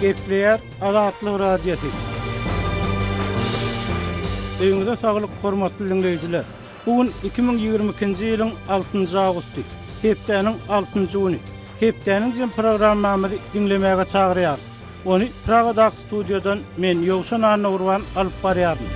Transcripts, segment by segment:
Gepleýär Azatlyk Radiosy. Öýüňize saglyk hormatly diňleýjiler! Bu gün 2022-nji ýylyň altynjy awgusty, hepdäniň altynjy güni. Hepdäniň jem programmamyzy diňlemäge çagyrýarys. Ony Pragadaky studiýadan men, Ýowşan Annagurban alyp barýaryn.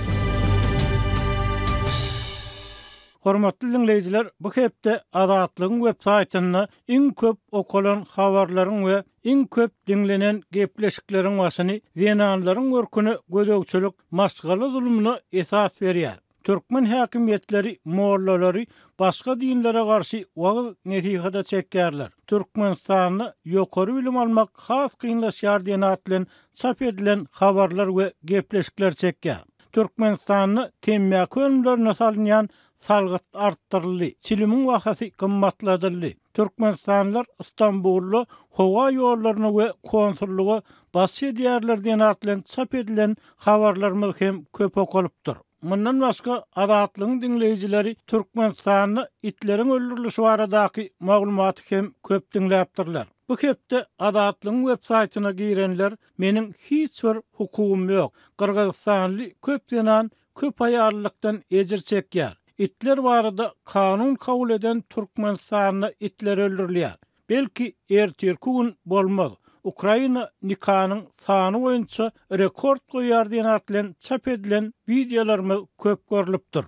Hormatly diňleýjiler, bu hepde Azatlygyň web saýtynda iň köp okalan habarlaryň we iň köp diňlenen gepleşikleriň başyny zenanlaryň görküne gözegçilik, maşgala zulumyna esas berýär. Türkmen häkimiýetleri mollalary başga dinlere garşy wagyz-nesihata çekýärler. Türkmenistanda ýokary bilim almak has kynlaşýar diýen at bilen çap edilen habarlar we gepleşikler çekýär. Türkmenistanda temmäki önümlerine salynýan salgyt artdyryldy, çilimiň bahasy gymmatladyldy. Türkmenistanlylar Stambulda howa ýollaryna we konsullyga basyş edýärler diýen at bilen çap edilen habarlarymyz hem köp okalypdyr. Mundan başga, Azatlygyň diňleýjileri Türkmenistanda itleriň öldürilişi baradaky maglumaty hem köp diňläpdirler. Bu hepde Azatlygyň web saýtyna girenler Meniň hiç bir hukugym ýok. Gyrgyzystanly köp zenan köp aýallykdan ejir çekýär. Itler barada kanun kabul eden Türkmenistanda itler öldürilýär. Belki ertirki gün bolmaz. Ukraina nikanyň sany boýunça rekord goýýar diýen at bilen çap edilen wideolarymyz köp görlüpdir.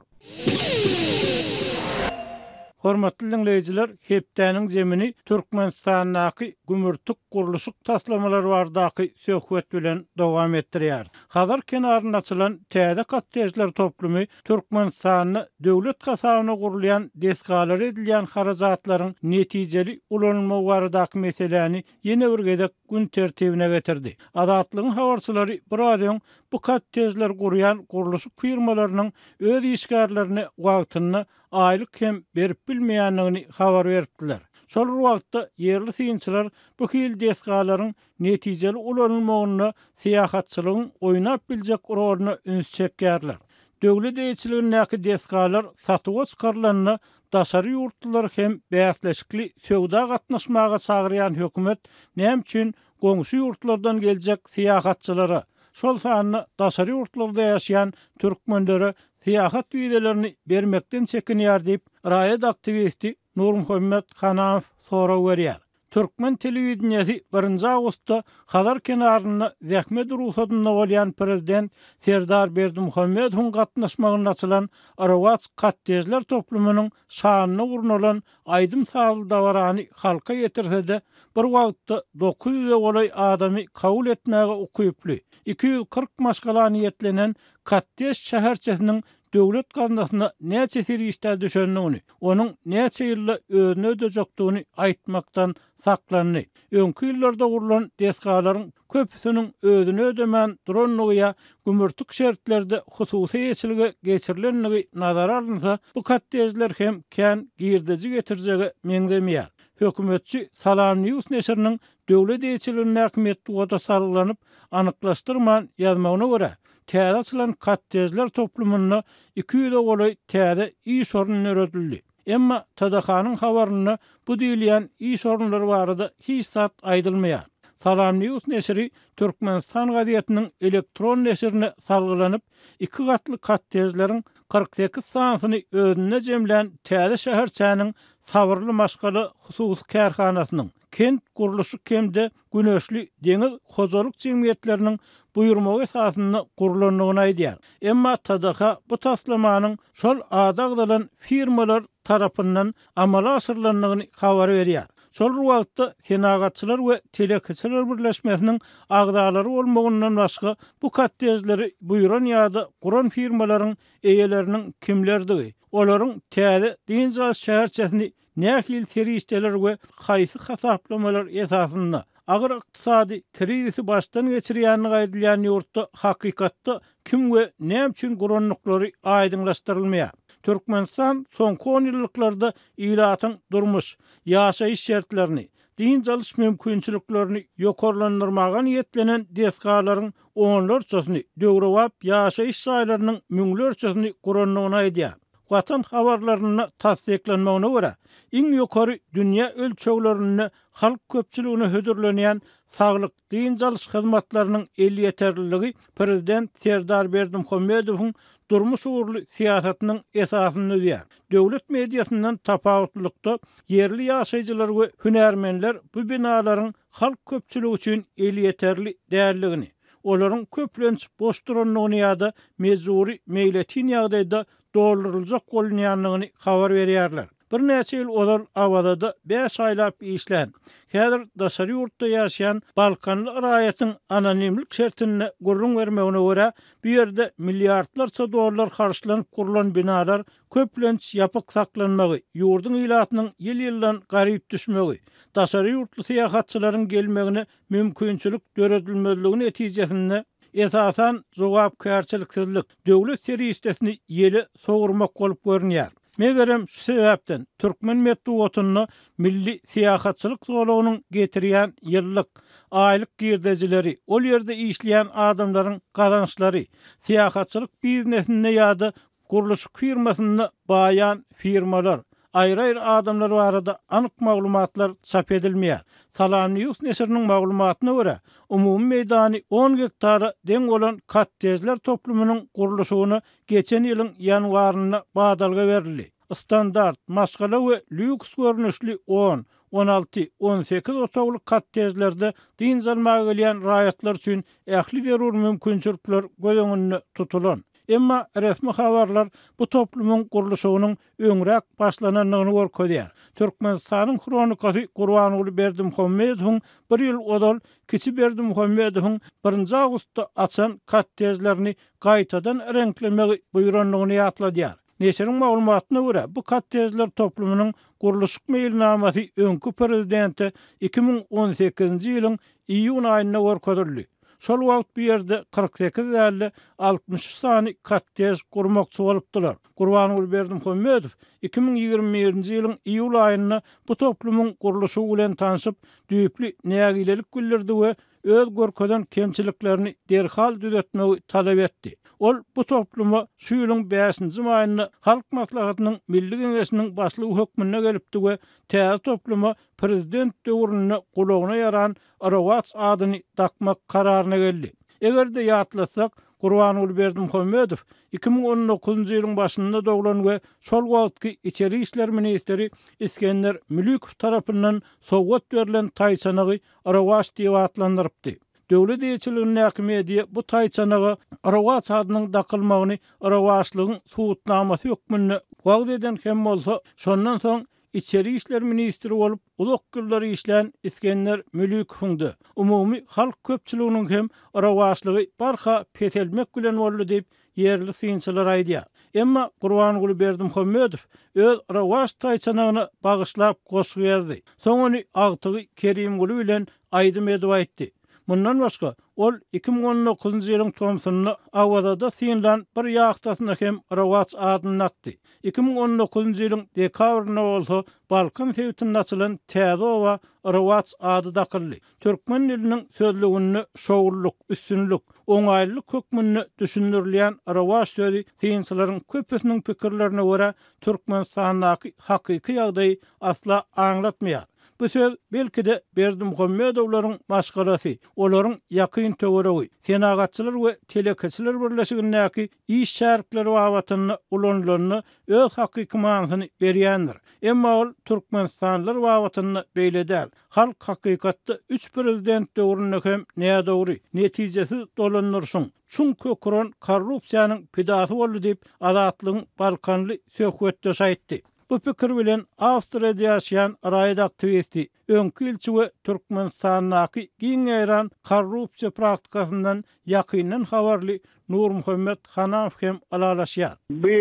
Hormatly diňleýjiler, hepdäniň zemini Türkmenistandaky gümürtik gurluşyk taslamalary baradaky söhbet bilen dowam etdirýäris. Hazar kenarynda açylan täze kottejler toplumy Türkmenistanda döwlet hasabyna gurulýan desgalara edilýän harajatlaryň netijeli ulanylmagy baradaky meseläni ýene bir gezek gün tertibine getirdi. Azatlygyň habarçylary biraz öň bu kottejleri gurýan gurluşyk firmalarynyň öz işgärlerine wagtynda aýlyk hem berip bilmeýändigini habar beripdiler. Şol bir wagtda, ýerli synçylar bu hili desgalaryň netijeli ulanylmagynda syýahatçylygyň oýnap biljek roluna üns çekýärler. Döwlet eýeçiligindäki desgalar satuwa çykarylanda daşary ýurtlulary hem bäsleşikli söwda gatnaşmaga çagyrýan hökümet näme üçin goňşy ýurtlardan geljek syýahatçylara, şol sanda daşary ýurtlarda ýaşaýan türkmenlere syýahat wizelerini bermekden çekinýär diýip, raýat aktiwisti Nurmuhammet Hanamow sorag berýär. Türkmen telewideniýesi birinji awgustda Hazar kenarynda zähmet rugsadynda bolýan prezident Serdar Berdimuhamedowyň gatnaşmagynda açylan Rowaç kottejler toplumynyň şanyna gurnalan aýdym-sazly dabarany halka ýetirse-de, bir wagtda 900-e golaý adamy kabul etmäge ukyply, 240 maşgala niýetlenen kottej şäherçesiniň döwlet gaznasyna näçe serişdä düşendigini, onuň näçe ýylda özüni ödejekdigini aýtmakdan saklandy. Öňki ýyllarda gurlan desgalaryň köpüsiniň özüni ödemän durandygy ýa gümürtik şertlerde hususy eýeçilige geçirilendigi nazara alynsa, bu kottejler hem kän girdeji getirjege meňzemeýär. Hökümetçi SalamNews neşiriniň döwlet eýeçiligindäki metbugata salgylanyp, anyklaşdyrman ýazmagyna görä, täze açylan kottejler toplumynda 200-e golaý täze iş orny döredildi. Emma TDH-nyň habarynda bu diýilýän iş orunlary barada hiç zat aýdylmaýar. SalamNews neşiri Türkmenistan gazetiniň elektron neşirine salgylanyp, iki gatly kottejleriň 48 sanysyny özünde jemlän täze şäherçäniň Sabyrly maşgala hususy kärhanasynyň, Kent gurluşyk hem-de Güneşli deňiz hojalyk jemgyýetleriniň buýurmagy esasynda gurlandygyny aýdýar. Emma TDH bu taslamanyň şol ady agzalan firmalar tarapyndan amala aşyrylandygyny habar berýär. Şol bir wagtda, Senagatçylar we telekeçiler birleşmesiniň agzalary bolmagyndan başga bu kottejleri buýran ýa-da guran firmalaryň eýeleriniň kimlerdigi, olaryň täze dynç alyş şäherçesini Nähili serişdeler we haýsy hasaplamalar esasynda agyr ykdysady krizisi başdan geçirýändigi aýdylýan ýurtda hakykatda kim we näme üçin gurandyklary aýdyňlaşdyrylmaýar. Türkmenistan soňky onýyllyklarda ilatyň durmuş, ýaşaýyş şertlerini, dynç alyş mümkinçiliklerini ýokarlandyrmaga niýetlenen desgalaryň onlarçasyny, döwrebap ýaşaýyş jaýlarynyň müňlerçesini gurandygyny aýdýar. Watan habarlarynda tassyklanmagyna görä, iň ýokary dünýä ölçeglerinde halk köpçüligine hödürlenýän saglyk, dynç alyş hyzmatlarynyň elýeterliligi prezident Serdar Berdimuhamedowyň durmuş ugurly syýasatynyň esasyny düzýär. Döwlet mediasyndan tapawutlylykda, ýerli ýaşaýjylar we hünärmenler bu binalaryň halk köpçüligi üçin elýeterli däldigini, olaryň köplenç boş durandygyny ýa-da mejbury meýletin ýagdaýda dolduryljak bolunýandygyny habar berýärler. Birnäçe ýyl ozal Awazada bäş aýlap işlän, häzir daşary ýurtda ýaşaýan balkanly raýatyň anonimlik şertinde gürrüň bermegine görä, bu ýerde milliardlarça dollar harçlanyp gurlan binalar köplenç ýapyk saklanmagy, ýurduň ilatynyň ýyl-ýyldan garyp düşmegi, daşary ýurtly syýahatçylaryň gelmegine mümkinçilik döredilmezligi netijesinde, esasan, jogapkärçiliksizlik, döwlet serişdesini ýele sowurmak bolup görünýär. Megerem, şu sebäpden, türkmen metbugatynda milli syýahatçylyk zolagynyň getirýän ýyllyk, aýlyk girdejileri, ol ýerde işleýän adamlaryň gazançlary, syýahatçylyk biznesinde ýa-da Gurluşyk firmasynda baýan firmalar, aýry-aýry adamlar barada anyk maglumatlar çap edilmeýär. Salamnews neşiriniň maglumatyna görä, umumy meýdany on gektara deň bolan kottejler toplumynyň gurluşygyna geçen ýylyň ýanwarynda badalga berildi. Standart, maşgala we lýuks görnüşli on, 16, 18 otagly kottejlerde dynç almaga gelýän raýatlar üçin ähli zerur mümkinçilikler göz öňünde tutulan. Emma resmi habarlar bu toplumyň gurluşygynyň öňräk başlanandygyny görkezýär. Türkmenistanyň Hronikasy Gurbanguly Berdimuhamedowyň bir ýyl ozal kiçi Berdimuhamedowyň birinji awgustda açan kottejlerini gaýtadan reňklemegi buýrandygyny ýatladýar. Neşiriň maglumatyna görä, bu kottejler toplumynyň gurluşyk meýilnamasy öňki prezidente 2018-nji ýylyň iýun aýynda görkezildi. Şol wagt bu ýerde 48 däl-de, 63 sany kottej gurmakçy bolupdylar. Gurbanguly Berdimuhamedow 2021-nji ýylyň iýul aýynda bu toplumyň gurluşygy bilen tanşyp, düýpli nägilelik bildirdi we öz görkezen kemçiliklerini derhal düzetmegi talap etdi. Ol bu topluma şu ýylyň bäşinji maýynda Halk Maslahatynyň Milli Geňeşiniň başlygy hökmünde gelipdi we täze topluma prezident döwründe gulagyna ýaran Rowaç adyny dakmak kararyna geldi. Eger-de ýatlasak, Gurbanguly Berdimuhamedow 2019-njy ýylyň başynda doglan we şol wagtky içeri işler ministri Isgender Mülükow tarapyndan sowgat berlen taýçanagy Rowaç diýip atlandyrypdy. Döwlet eýeçiligindäki media bu taýçanaga Rowaç adynyň dakylmagyny rowaçlygyň subutnamasy hökmünde wagyz eden hem bolsa, şondan soň Içeri işler ministri bolup uzak ýyllar işlän Isgender Mülükowyň-da, umumy halk köpçüliginiň hem rowaçlygy barha peselmek bilen boldy diýip, ýerli synçylar aýdýar. Emma Gurbanguly Berdimuhamedow öz rowaç taýçanagyna bagyşlap goşgy ýazdy. Soň ony agtygy Kerimguly bilen aýdym edip aýtdy. Mundan başga, ol 2019-njy ýylyň tomsunda Awazada synlan bir ýahtasyna hem Rowaç adyny dakdy. 2019-njy ýylyň dekabrynda bolsa Balkan sebitinde açylan täze oba Rowaç ady dakyldy. Türkmen diliniň sözlüginde şowlulyk, üstünlik, oňaýlylyk hökmünde düşündirilýän rowaç sözi synçylaryň köpüsiniň pikirlerine görä, Türkmenistandaky hakyky ýagdaýy asla aňlatmaýar. Bu söz, belki-de, Berdimuhamedowlaryň maşgalasy, olaryň ýakyn töweregi, Senagatçylar we telekeçiler birleşigindäki iş şärikleri babatynda ulanylanda öz hakyky manysyny berýändir. Emma ol türkmenistanlylar babatynda beýle däl. Halk hakykatda üç prezident döwründe hem nädogry, netijesiz dolandyryşyň, çuň kök uran korrupsiýanyň pidasy boldy diýip, Azatlygyň balkanly söhbetdeşi aýtdy. Bu pikir bilen Awstriýada ýaşaýan raýat aktiwisti, öňki ilçi we Türkmenistandaky giň ýaýran korrupsiýa praktikasyndan ýakyndan habarly Nurmuhammet Hanamow hem ylalaşýar. Bu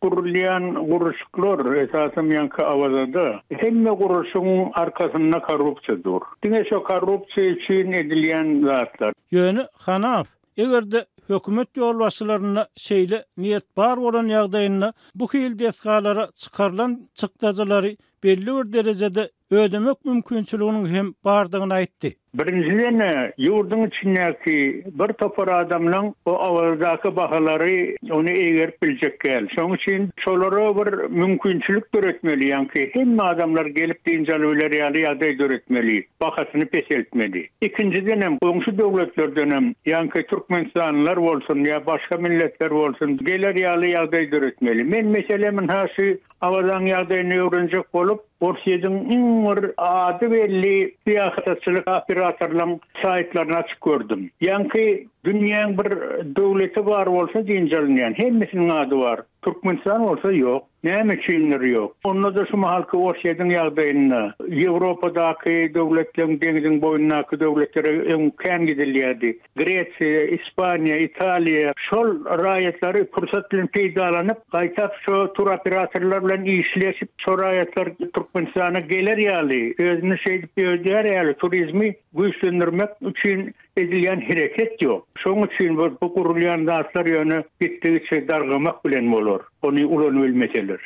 gurulýan gurluşyklar, esasam ýaňky Awazada, hemme gurluşygyň arkasynda korrupsiýa dur. Diňe şo korrupsiýa üçin edilýän zatlar. Ýöne Hanamow Eger-de hökümet ýolbaşçylarynda şeýle niýet bar bolan ýagdaýynda bu hili desgalara çykarylan çykdajylary belli bir derejede ödemek mümkinçiliginiň hem bardygyny aýtdy. Birinjiden, ýurduň içindäki bir topar adamlaň o Awazadaky bahalary ony eýgerip biljek däl. Şonuň üçin şolara bir mümkinçilik döretmeli, ýaňky hemme adamlar gelip dynç alybiler ýaly ýagdaý döretmeli, bahasyny peseltmeli. Ikinjidenem, goňşy döwletlerdenem, ýaňky türkmenistanlylar bolsun ýa başga milletler bolsun, geler ýaly ýagdaý döretmeli. Men meselem ynha şu Awazaň ýagdaýyny öwrenjek bolup, Orsýetiň iň bir ady belli syýahatçylyk operatorlaryň saýtlaryny açyp gördüm. Ýaňky dünýäň bir döwleti bar bolsa dynç alynýan, hemmesiniň ady bar. Türkmenistan bolsa ýok. Näme üçindir ýok. Onda-da şu mahalky Orsýetiň ýagdaýynda, Ýewropadaky döwletleň deňziň boýundaky döwletlere öň kän gidilýärdi. Gresiýa, Ispaniýa, Italiýa şol raýatlary pursat bilen peýdalanyp, gaýtap şo turoperatorlar bilen işleşip, şo raýatlar Türkmenistana geler ýaly, özüni şeýdip ödär ýaly turizmi güýçlendirmek üçin edilýän hereket ýok. Şoň üçin bu gurulýan zatlar ýöne gitdigiçe dargamak bilen bolar, ony ulanybilmeseler.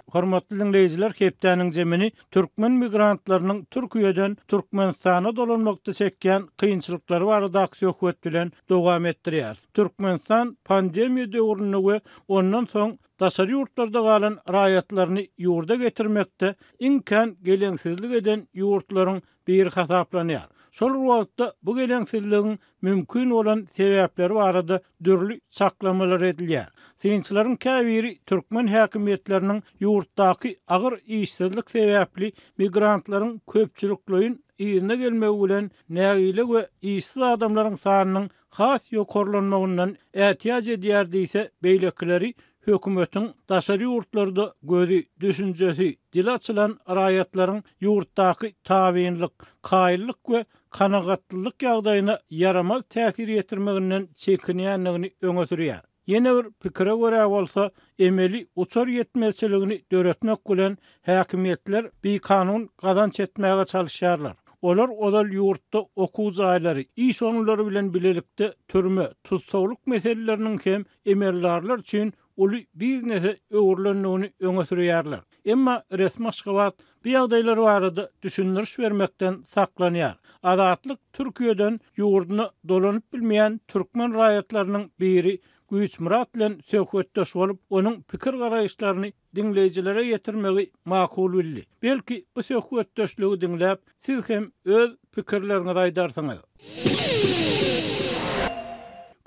Hormatly diňleýjiler hepdäniň zemini türkmen migrantlarynyň Türkiýeden Türkmenistana dolanmakda çekýän kynçylyklary baradaky söhbet bilen dowam etdirýäris. Türkmenistan pandemiýa döwründe we ondan soň daşary ýurtlarda galan raýatlaryny ýurda getirmekde iň kän geleňsizlik eden ýurtlaryň biri hasaplanýar. Şol bir wagtda bu geleňsizligiň mümkin bolan sebäpleri barada dürli çaklamalar edilýär. Synçylaryň käbiri türkmen häkimiýetleriniň ýurtdaky agyr işsizlik sebäpli migrantlaryň köpçülikleýin yzyna gelmegi bilen nägile we işsiz adamlaryň sanynyň has ýokarlanmagyndan ätiýaç edýär diýse, beýlekileri hökümetiň daşary ýurtlarda gözi, düşünjesi, dili açylan raýatlaryň ýurtdaky tabynlyk, kaýyllyk we kanagatlylyk ýagdaýyna ýaramaz täsir ýetirmeginden çekinýändigini öňe sürýär. Ýene bir pikire görä bolsa, emeli uçar ýetmezçiligini döretmek bilen häkimiýetler bikanun gazanç etmäge çalyşýarlar. Olar ozal ýurtda okuw jaýlary, iş orunlary bilen bilelikde türme, tussaglyk meseleleriniň hem emeldarlar üçin uly biznese öwrülendigini öňe sürýärler. Emma resmi Aşgabat bu ýagdaýlar barada düşündiriş bermekden saklanýar. Azatlyk Türkiýeden ýurduna dolanyp bilmeýän türkmen raýatlarynyň biri Güýçmyrat bilen söhbetdeş bolup, onuň pikir-garaýyşlaryny diňleýjilere ýetirmegi makul bildi. Belki, bu söhbetdeşligi diňläp, siz hem öz pikirleriňizi aýdarsyňyz.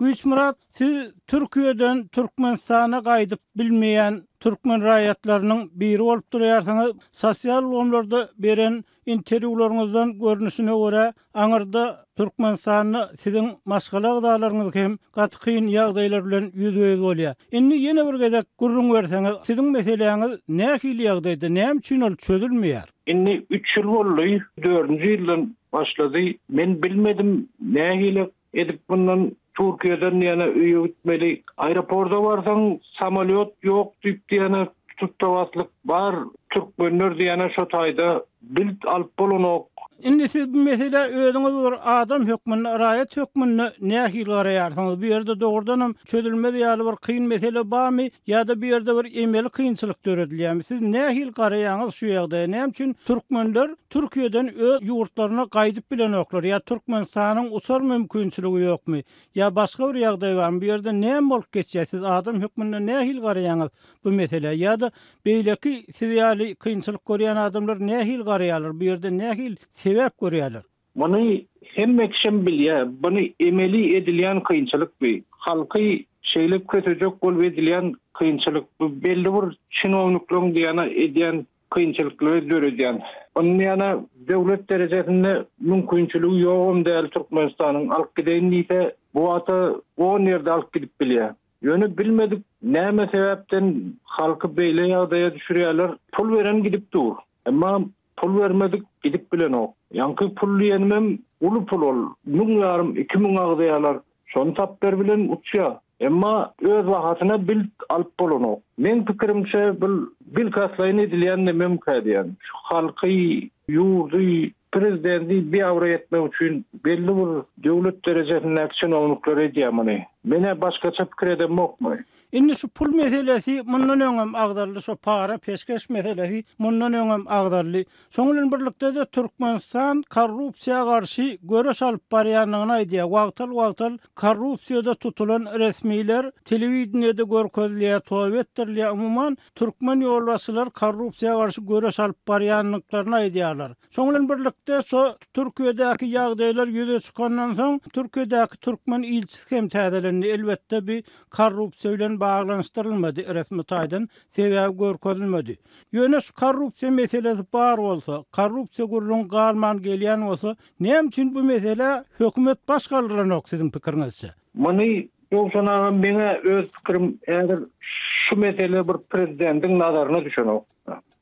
Güýçmyrat, siz Türkiýeden Türkmenistana gaýdyp bilmeýän türkmen raýatlarynyň biri bolup durýarsyňyz. Sosial ulgamlarda beren Interwýularyňyzdan görnüşine görä, aňyrda Türkmenistanda siziň maşgala agzalaryňyz hem gaty kyn ýagdaýlar bilen ýüzbe-ýüz bolýar. Indi ýene bir gezek gürrüň berseňiz, siziň meseläňiz nähili ýagdaýda, näme üçin ol çözülmeýär? Indi üç ýyl boldy, dördünji ýyldan başlady. Men bilmedim nähili Edip mundan Türkiýeden diýene öýe gitmeli. Aeroporda barsaň samolýot ýok diýip diýene tutdawatlyk bar. Türkmenler diýene şo taýda bilt alyp bolanok. Indi siz bu meselä özüňiz bir adam hökmünde, raýat hökmünde nähili garaýarsyňyz? Bu ýerde dogrudanam çözülmez ýaly bir kyn mesele barmy ýa-da bu ýerde bir emeli kynçylyk döredilýärmi? Siz nähili garaýaňyz şu ýagdaýa? Näme üçin türkmenler Türkiýeden öz ýurtlaryna gaýdyp bilenoklar ýa Türkmenistanyň uçar mümkinçiligi ýokmy ýa başga bir ýagdaý barmy bu ýerde näme bolup geçýär siz adam hökmünde nähili garaýaňyz bu meselä ýa-da beýleki siz ýaly kynçylyk görýän adamlar nähili garaýarlar bu ýerde nähili sebäp görýärler. Muny hemme kişem bilýär buny emeli edilýän kynçylyk bu halky şeýle kösejek bolup edilýän kynçylyk bu belli bir çinowniklaryň diýýäne edýän kynçylyklary döredýän. Onuň ýana döwlet derejesinde mümkinçiligi ýogam däl Türkmenistanyň alyp gideýin diýse bu wagta on ýerde alyp gidip bilýär. Ýöne bilmedik näme sebäpden halky beýle ýagdaýa düşürýärler. Pul beren gidip dur. Emma pul bermedik gidip bilenok. Ýaňky pul diýenimem uly pul ol. Müň ýarym 2000 agzaýarlar. Şony tap ber bilen uçýar. Emma öz bahasyna bilt alyp bolanok. Meň pikirimçe bul bilkastlaýyn edilýän nememkä diýýän. Şu halky, ýurdy, prezidenti biabraý etmek üçin belli bir döwlet derejesindäki çinownikler edýär muny. Men-ä başgaça pikir edemokmy. Indi şu pul meselesi mundan öňem agzaldy, şu para peşgeş meselesi mundan öňem agzaldy. Şoň bilen birlikde-de Türkmenistan korrupsiýa garşy göreş alyp barýandygyny aýdýar. Wagtal-wagtal korrupsiýada tutulan resmiler telewideniýede görkezilýär, toba etdirilýär. Umuman, türkmen ýolbaşçylary korrupsiýa garşy göreş alyp barýandyklaryny aýdýarlar. Şoň bilen birlikde, şo Türkiýedäki ýagdaýlar ýüze çykandan soň, Türkiýedäki türkmen ilçisi hem täzelendi. Elbetde, bu korrupsiýa bilen baglanyşdyrylmady resmi taýdan, sebäbi görkezilmedi. Ýöne şu korrupsiýa meselesi bar bolsa, korrupsiýa gürrüňi galman gelýän bolsa, näme üçin bu meselä hökümet baş galdyranok siziň pikiriňizçe? Muny Ýowşan aga meňä öz pikirim häzir şu mesele bir prezidentiň nazaryna düşenok.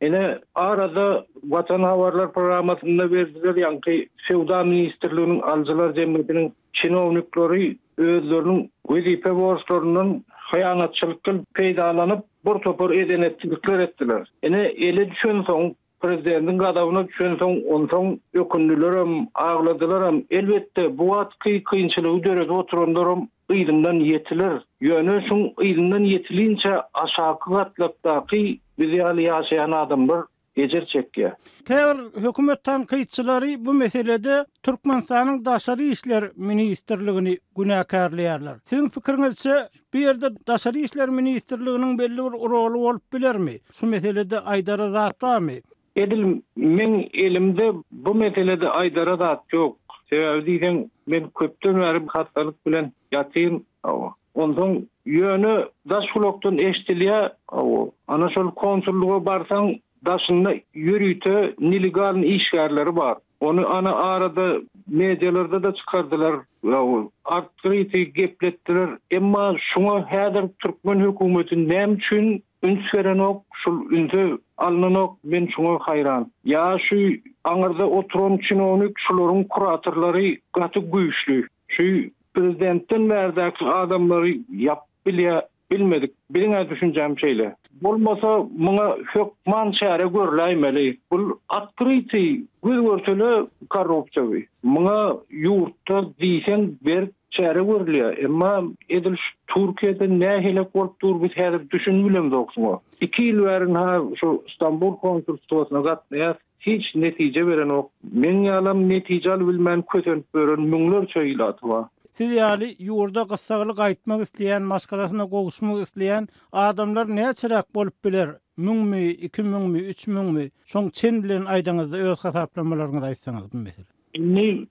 Ine arada Watan habarlar programmasynda berdiler ýaňky söwda ministrliginiň alyjylar jemgyýetiniň çinownikleri özleriniň wezipe borçlaryndan hyýanatçylykly peýdalanyp bir topar eden-etdilikler etdiler. Ine ele düşensoň prezidentiň gazabyna düşensoň onsoň ökündilerem, agladylaram. Elbetde bu wagtky kynçylygy döredip oturanlaram yzyndan ýetiler. Ýöne şuň yzyndan ýetilinçä aşaky gatlakdaky biz ýaly ýaşaýan adamlar ejir çekýär. Käbir hökümet tankytçylary bu meselede Türkmenistanyň Daşary işler ministrligini günäkärleýärler. Siziň pikiriňizçe, bu ýerde Daşary işler ministrliginiň belli bir roly bolup bilermi? Şu meselede aýdara zat barmy? Edil meň elimde bu meselede aýdara zat ýok. Sebäbi diýseň, men köpden bäri hassalyk bilen ýatyryn. Hawa. Onsoň ýöne daş gulakdan eşdilýär, hawa, ana şol konsullyga barsaň, daşynda ýörite nelegalnyý işgärleri bar. Ony ana arada medialarda-da çykardylar, hawa, artgryty gepletdiler. Emma şuňa häzir türkmen hökümeti näme üçin üns berenok, şul ünse alnanok, men şuňa haýran. Ýa şu aňyrda oturan çinownik şularyň kuratorlary gaty güýçli. Şu prezidentden bärdäki adamlary ýapyp bilýä, bilmedik. Biziň-ä düşünjäm şeýle. Bolmasa muňa hökman çäre görläýmeli. Bul otkrytyý göz-görtele korrupsiýa bu. Muňa ýurtda diýseň berk çäre görülýär. Emma edil şu Türkiýede nähilek bolup dur biz häzir düşünip bilemzok şuňa. Iki ýyl bäri ynha şu Stambul konsulstwasyna gatnaýas. Hiç netije berenok. Meň ýalam netije alybilmän kösenip ýören müňlerçe ilaty bar. Siz ýaly ýurda gyssagly gaýtmak isleýän, maşgalasyna gowuşmak isleýän adamlar näçeräk bolup biler? Müňmi, ikimüňmi, üçmüňmi? Şoň çen bilen aýdaňyzda öz hasaplamalaryňyzy aýtsaňyz bu mesele. Indi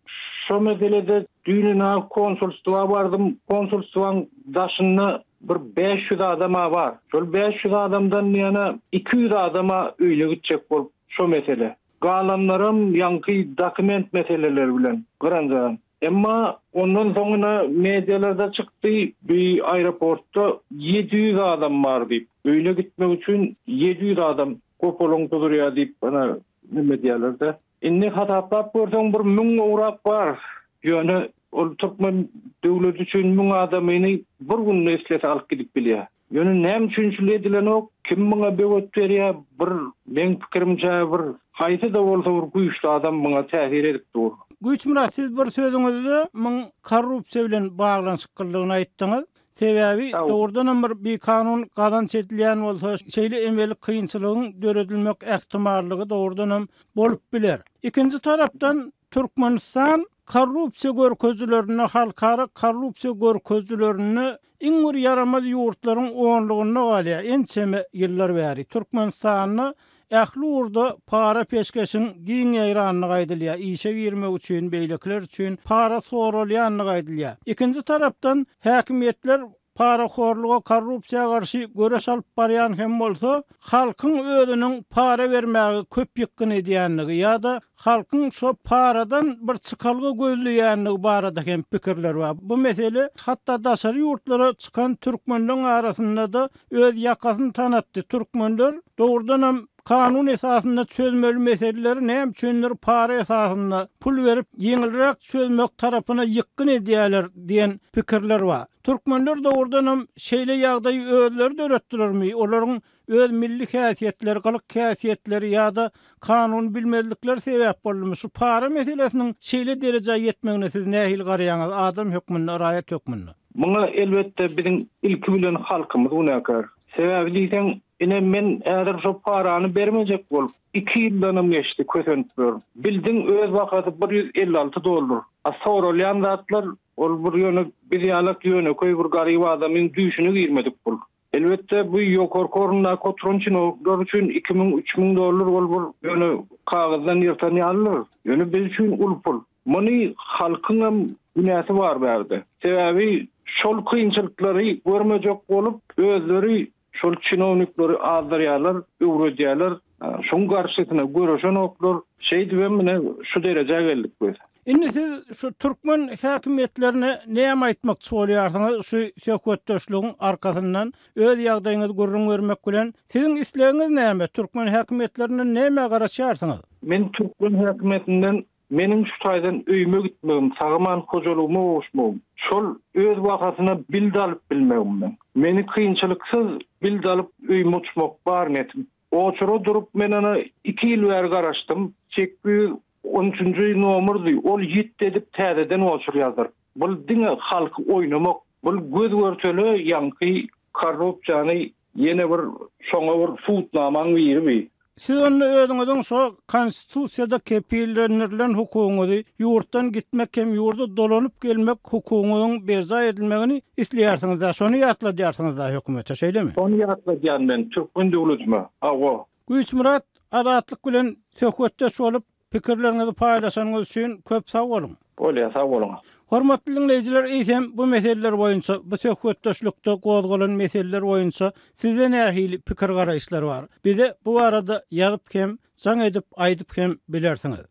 şo meselede düýn ynha konsulstwa bardym. Konsulstwaň daşynda bir 500 adam-a bar. Şol 500 adamdan ýene 200 adam-a öýüne gitjek bolup şo mesele. Galanlaram ýaňky dokument meseleleri bilen gyranjaran. Emma ondan soň ine medialarda çykdy, bi aeroportda 700 adam bar diýip. Öýüne gitmek üçin 700 adam gopalaň durýar diýip ine neme edýärler-de. Indi hasaplap görseň bir müň gowrak bar. Ýöne ol türkmen döwleti üçin müň adamyny bir günde islese alyp gidip bilýär. Ýöne näme üçin şul edilenok, kim muňa böwet berýär, bir meň pikirimçe bir haýsy-da bolsa bir güýçli adam muňa täsir edip dur. Güýçmyrat siz bir sözüňizde muň korrupsiýa bilen baglanyşyklydygyny aýtdyňyz. Sebäbi dogrudanam bir bikanun gazanç edilýän bolsa, şeýle emeli kynçylygyň döredilmek ähtimallygy dogrudanam bolup biler. Ikinji tarapdan, Türkmenistan korrupsiýa görkezijilerinde, halkara korrupsiýa görkezijilerinde iň bir ýaramaz ýurtlaryň onlugynda galýar ençeme ýyllar bäri. Türkmenistanda ähli ugurda para-peşgeşiň giň ýaýrandygy aýdylýar, işe girmek üçin, beýlekiler üçin para soralýandygy aýdylýar. Ikinji tarapdan, häkimiýetler parahorluga, korrupsiýa garşy göreş alyp barýan hem bolsa, halkyň özüniň para bermäge köp ýykgyn edýändigi ýa-da halkyň şo paradan bir çykalga gözleýändigi barada hem pikirler bar. Bu mesele hatda daşary ýurtlara çykan türkmenleň arasynda-da öz ýakasyny tanatdy. Türkmenler dogrudanam Kanun esasynda çözmeli meseleleri näme üçindir para esasynda, pul berip ýeňilräk çözmek tarapyna ýykgyn edýärler diýen pikirler bar. Türkmenler dogrudanam şeýle ýagdaýy özleri döretdilermi, olaryň öz milli häsiýetleri, gylyk-häsiýetleri ýa-da kanuny bilmezlikleri sebäp boldumy? Şu para meselesiniň şeýle derejä ýetmegine siz nähili garaýaňyz adam hökmünde, raýat hökmünde? Muňa elbetde biziň ilki bilen halkymyz günäkär. Sebäbi diýseň, ine men häzir şo parany bermejek bolup, iki ýyldanam geçdi kösenip ýörün. Bildiň öz bahasy 156 dollar. A soralýan zatlar ol bir ýöne biz ýalak ýönekeý bir garyp adamyň düýşüne girmedik pul. Elbetde bu ýokarky orundaky oturan çinownikler üçin 2000, 3000 dollar ol bir ýöne kagyzdan ýyrtan ýalydyr. Ýöne biz üçin uly pul. Muny halkyňam günäsi bar bärde. Sebäbi şol kynçylyklary görmejek bolup özleri şol çinownikleri azdyrýarlar, öwredýärler. Şoň garşysyna göreşenoklar. Şeýdibem ine şu derejä geldik biz. Indi siz şu türkmen häkimiýetlerine näme aýtmakçy bolýarsyňyz şu söhbetdeşligiň arkasyndan öz ýagdaýyňyzy gürrüň bermek bilen siziň islegiňiz näme türkmen häkimiýetlerinden nämä garaşýarsyňyz? Men türkmen häkimiýetinden meniň şu taýdan öýüme gitmegim, sag-aman hojalygyma gowuşmagym, şol öz bahasyna bild alyp bilmegim meň. Meni kynçylyksyz bild alyp öýüme uçmak bar netim. Oçura durup men ona iki ýyl bäri garaşdym. 813-nji nomerdi, ol ýitdi edip täzeden oçur ýazdyryp. Bul diňe halky oýnamak, bul göz-görtele ýaňky korrupsiýany ýene bir şoňa bir subutnamaň biri bi. Siz onda özüňiziň şo Konstitusiýada kepillendirilen hukugyňyzy, ýurtdan gitmek hem ýurda dolanyp gelmek hukugyňyzyň berjaý edilmegini isleýärsiňiz-dä, şony ýatladýarsyňyz-da hökümete, şeýlemi? Şony ýatladýan men türkmen döwletime, hawa. Güýçmyrat, Azatlyk bilen söhbetdeş bolup, Pikirleriňizi paýlaşanyňyz üçin köp sag boluň! Bolýar, sag boluň! Hormatly diňleýjiler, eýsem bu meseleler boýunça, bu söhbetdeşlikde gozgalan meseleler boýunça sizde nähili pikir-garaýyşlar bar? Bize bu barada ýazyp hem, jaň edip aýdyp hem bilersiňiz.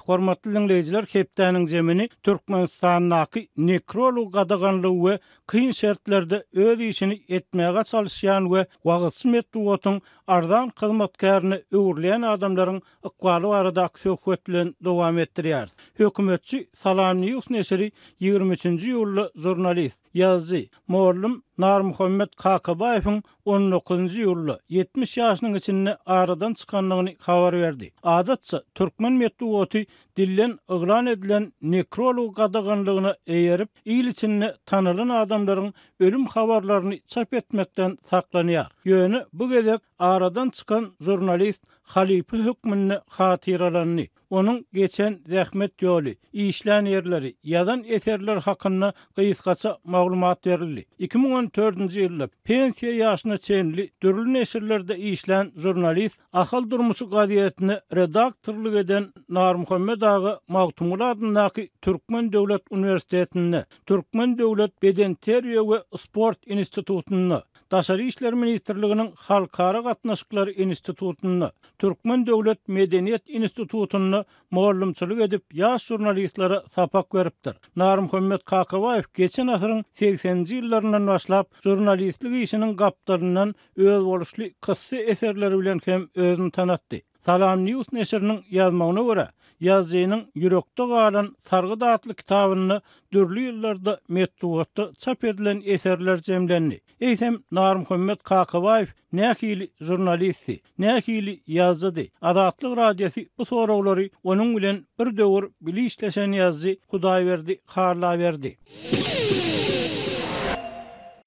Hormatly diňleýjiler, hepdäniň zemini Türkmenistandaky nekrolog gadaganlygy we kyn şertlerde öz işini etmäge çalyşýan we wagyzçy metbugatyň arzan hyzmatkärine öwrülýän adamlaryň ykbaly baradaky söhbet bilen dowam etdirýäris. Hökümetçi Salam News neşiri 23-nji iýulda žurnalist, ýazyjy, mollum Narmuhammet Kakabaýewiň on dokuzynjy iýulda, 70 ýaşynyň içinde aradan çykandygyny habar berdi. Adatça, türkmen metbugaty dilden yglan edilen nekrolog gadaganlygyna eýerip, il içinde tanalan adamlaryň ölüm habarlaryny çap etmekden saklanýar. Ýöne bu gezek aradan çykan žurnalist halypa hökmünde hatyralandy. Onuň geçen zähmet ýoly, işlän ýerleri, ýazan eserleri hakynda gysgaça maglumat berildi. 2014-nji ýylda pensiýa ýaşyna çenli dürli neşirlerde işlän žurnalist Ahal durmuşy gazetine redaktorlyk eden Narmuhammet aga Magtymguly adyndaky Türkmen döwlet uniwersitetinde, Türkmen döwlet bedenterbiýe we sport institutynda, Daşary işler ministrliginiň Halkara gatnaşyklary institutynda, Türkmen döwlet medeniýet institutynda mugallymçylyk edip, ýaş žurnalistlere sapak beripdir. Narmuhammet Kakabaýew geçen asyryň segseninji ýyllaryndan başlap žurnalistlik işiniň gapdalyndan özboluşly kyssa eserleri bilen hem özüni tanatdy. Salam News neşiriniň ýazmagyna görä, ýazyjynyň Ýürekde galan sargyt atly kitabynda dürli ýyllarda metbugatda çap edilen eserler jemlendi. Eýsem, Narmuhammet Kakabaýew nähili žurnalistdi? Nähili ýazyjydy? Azatlyk Radiosy bu soraglary onuň bilen bir döwür bile işleşen ýazyjy Hudaýberdi Halla berdi.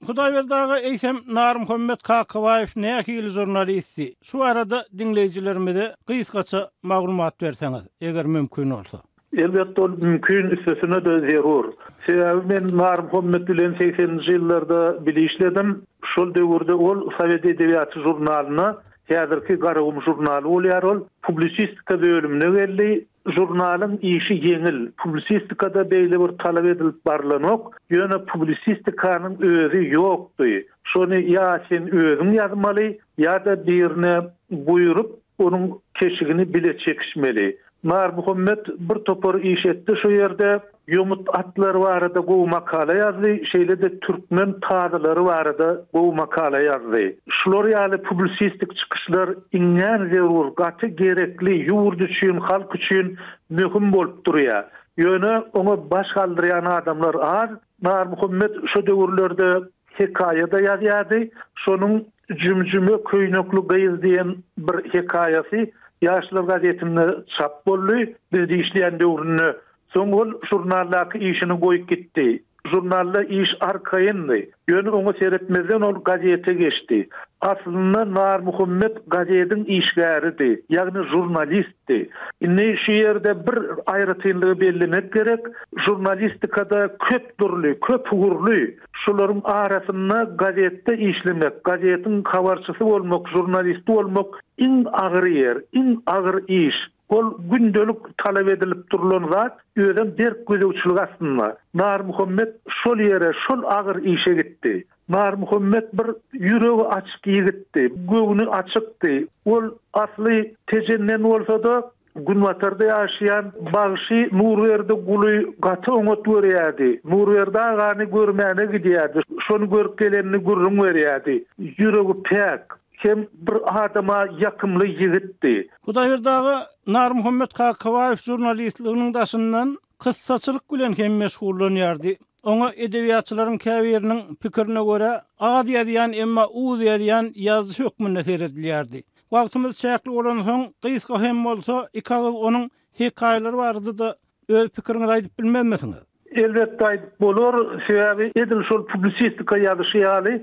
Hudaýberdi aga, eýsem, Narmuhammet Kakabaýew nähili žurnalistdi? Şu barada diňleýjilerimize gysgaça maglumat berseňiz, eger mümkin bolsa. Elbetde, ol mümkin, üstesine-de zerur. Sebäbi men Narmuhammet bilen segseninji ýyllarda bile işledim. Şol döwürde ol Sowet edebiýaty žurnalyna, häzirki Garagum žurnaly bolýar ol, publisistika bölümine geldi. Žurnalyň işi ýeňil, publisistikada beýle bir talap edilip barlanok, ýöne publisistikanyň özi ýokdy. Şony ýa sen özüň ýazmaly, ýa-da birine buýrup, onuň keşigini bile çekişmeli. Narmuhammet bir topar iş etdi şu ýerde. Ýomut atlary barada gowy makala ýazdy, şeýle-de türkmen tazylary barada gowy makala ýazdy. Şular ýaly publisistik çykyşlar iňňän zerur, gaty gerekli, ýurt üçin, halk üçin möhüm bolup durýar. Ýöne oňa baş galdyrýan adamlar az. Narmuhammet şo döwürlerde hekaýa-da ýazýardy. Şonuň Jümjüme köýnekli gyz diýen bir hekaýasy Ýaşlar gazetinde çap boldy. Bizde işleýän döwründe. Soň ol žurnaldaky işini goýup gitdi. Žurnalda iş arkaýyndy. Ýöne oňa seretmezden ol gazete geçdi. Aslynda Narmuhammet gazediň işgäridi, ýagny žurnalistdi. Indi şu ýerde bir aýratynlygy bellemek gerek, žurnalistikada köp dürli, köp ugurly, şolaryň arasynda gazetde işlemek, gazetiň habarçysy bolmak, žurnalisti bolmak iň agyr ýer, iň agyr iş. Ol gündelik talap edilip durlan zat, özem berk gözegçilik astynda. Narmuhammet şol ýere, şol agyr işe gitdi. Narmuhammet bir ýüregi açyk ýigitdi, göwni açykdy. Ol asly Tejenden bolsa-da, günbatarda ýaşaýan bagşy Nurberdi Guly gaty oňat görýärdi. Nurberdi agany görmäne gidýärdi, şony görüp gelenini gürrüň berýärdi. Ýüregi päk, hem bir adama ýakymly ýigitdi. Hudaýberdi aga Narmuhammet Kakabaýew žurnalistliginiň daşyndan kyssaçylyk bilen hem meşgullanýardy. Oňa edebiýatçylaryň käbiriniň pikirine görä, az ýazýan, emma uz ýazýan ýazyjy hökmünde seredilýärdi. Wagtymyz çäkli bolansoň, gysga hem bolsa, iki agyz onuň hekaýalary barada-da öz pikiriňizi aýdyp bilmezmisiňiz? Elbetde aýdyp bolar, sebäbi edil şol publisistika ýazyşy ýaly,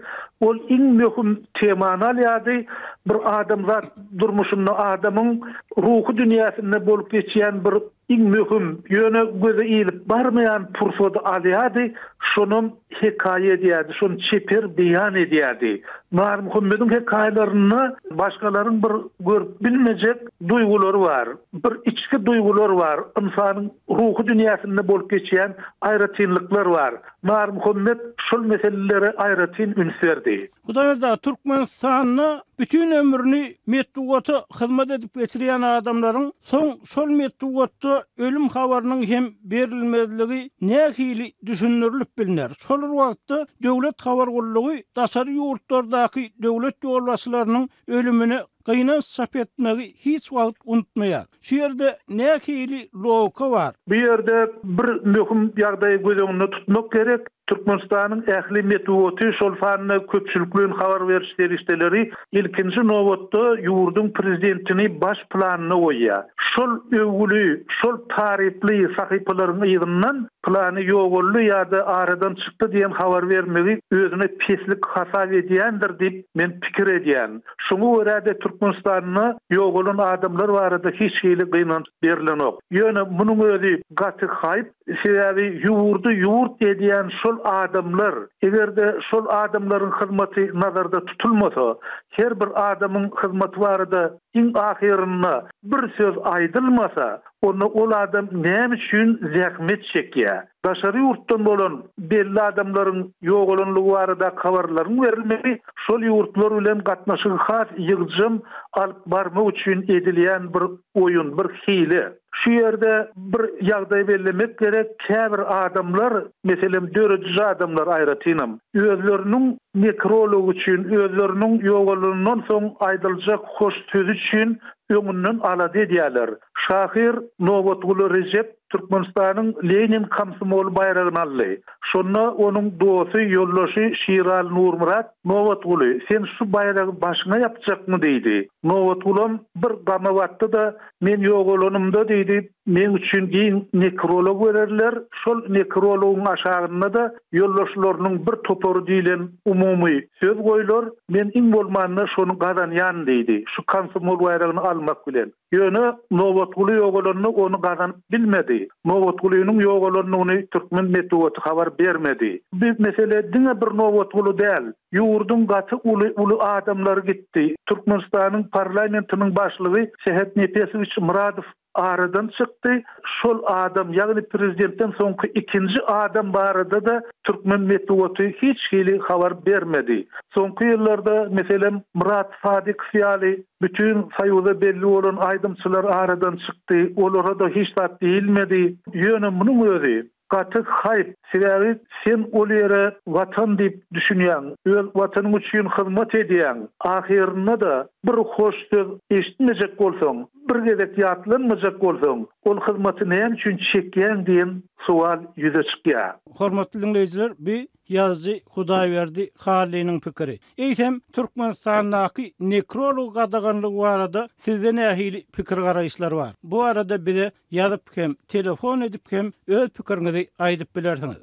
ol iň möhüm temany alýardy, bir adamzat durmuşynda adamyň ruhy dünýäsinde bolup geçýän bir iň möhüm, ýöne göze ilip barmaýan pursady alýardy, şonam hekaýa edýärdi, şony çeper beýan edýärdi. Narmuhammediň hekaýalarynda başgalaryň bir görüp bilmejek duýgulary bar, bir içki duýgular bar, ynsanyň ruhy dünýäsinde bolup geçýän aýratynlyklar bar. Narmuhammet şol meselelere aýratyn üns berdi. Hudaýberdi aga, Türkmenistanda bütin ömrüni metbugata hyzmat edip geçirýän adamlaryň soň şol metbugatda ölüm habarynyň hem berilmezligi nähili düşündirilip bilner? Şol bir wagtda döwlet habar gullugy daşary ýurtlardaky döwlet ýolbaşçylarynyň ölümine gynanç çap etmegi hiç wagt unutmaýar. Şu ýerde nähili logika bar? Bu ýerde bir möhüm ýagdaýy göz öňünde tutmak gerek. Türkmenistanyň ähli metbugaty, şol sanda köpçülikleýin habar beriş serişdeleri ilkinji nobatda ýurduň prezidentini baş planda goýýar. Şol öwgüli, şol taryply sahypalaryň yzyndan pylany ýogaldy ýa-da aradan çykdy diýen habar bermegi özüne peslik hasap edýändir diýip men pikir edýän. Şoňa görä-de Türkmenistanda ýogalan adamlar barada hiç hili gynanç berlenok. Ýöne munuň özi gaty haýp, sebäbi ýurdy ýurt edýän şol adamlar, eger-de şol adamlaryň hyzmaty nazarda tutulmasa, her bir adamyň hyzmaty barada iň ahyrynda bir söz aýdylmasa, onda ol adam näme üçin zähmet çekýär? Daşary ýurtdan bolan belli adamlaryň ýogalanlygy baradaky habarlaryň berilmegi şol ýurtlar bilen gatnaşygy has ýygjam alyp barmak üçin edilýän bir oýun, bir hile. Şu ýerde bir ýagdaýy bellemek gerek, käbir adamlar, meselem, dörediji adamlar aýratynam, özleriniň nekrology üçin, özleriniň ýogalanyndan soň aýdyljak hoş sözi üçin öňünden alada edýärler. Şahyr Nobatguly Rejep Türkmenistanyň Lenin komsomoly baýragyny aldy. Şonda onuň dosty, ýoldaşy Şiraly Nurmyrat, Nobatguly, sen şu baýragy başyňa ýapjakmy? diýdi. Nobatgulam bir gama batdy-da, Men ýogalanymda, diýdi, meň üçin giň nekrolog bererler, şol nekrologyň aşagynda-da ýoldaşlarynyň bir topary diýlen umumy söz goýlar, men iň bolmanda şony gazanýan, diýdi, şu komsomol baýragyny almak bilen. Ýöne Nobatguly ýogalanda ony gazanyp bilmedi. Nobatgulynyň ýogalandygyny türkmen metbugaty habar bermedi. Bu mesele diňe bir Nobatguly däl. Ýurduň gaty uly uly adamlary gitdi. Türkmenistanyň parlamentiniň başlygy Sähet Nepesowiç Myradow aradan çykdy. Şol adam, ýagny prezidentden soňky ikinji adam barada-da türkmen metbugaty hiç hili habar bermedi. Soňky ýyllarda, meselem, Myrat Sadykow ýaly Bütin Soýuza belli bolan aýdymçylar aradan çykdy, olara-da hiç zat diýilmedi. Ýöne munuň özi gaty haýp, sebäbi sen ol ýere Watan diýip düşünýäň, öz Watanyň üçin hyzmat edýäň, ahyrynda-da bir hoş söz eşitmejek bolsaň. bir gezek ýatlanmajak bolsaň, ol hyzmaty näme üçin çekýäň diýen sowal ýüze çykýar. Hormatly diňleýjiler, bu ýazyjy Hudaýberdi Hallynyň pikiri. Eýsem, Türkmenistandaky nekrolog gadaganlygy barada sizde nähili pikir-garaýyşlar bar? Bu barada bize ýazyp hem, telefon edip hem öz pikiriňizi aýdyp bilersiňiz.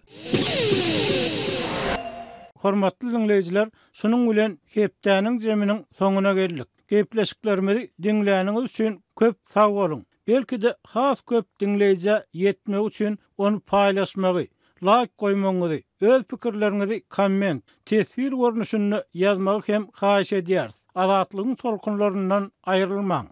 Hormatly diňleýjiler, şunuň bilen hepdäniň jeminiň soňuna geldik. Gepleşiklerimizi diňläniňiz üçin köp sag boluň! Belki-de has köp diňleýjä ýetmegi üçin ony paýlaşmagy, laýk goýmagyňyzy, öz pikirleriňizi komment, teswir görnüşinde ýazmagy hem haýyş edýäris. Azatlygyň tolkunlaryndan aýrylmaň!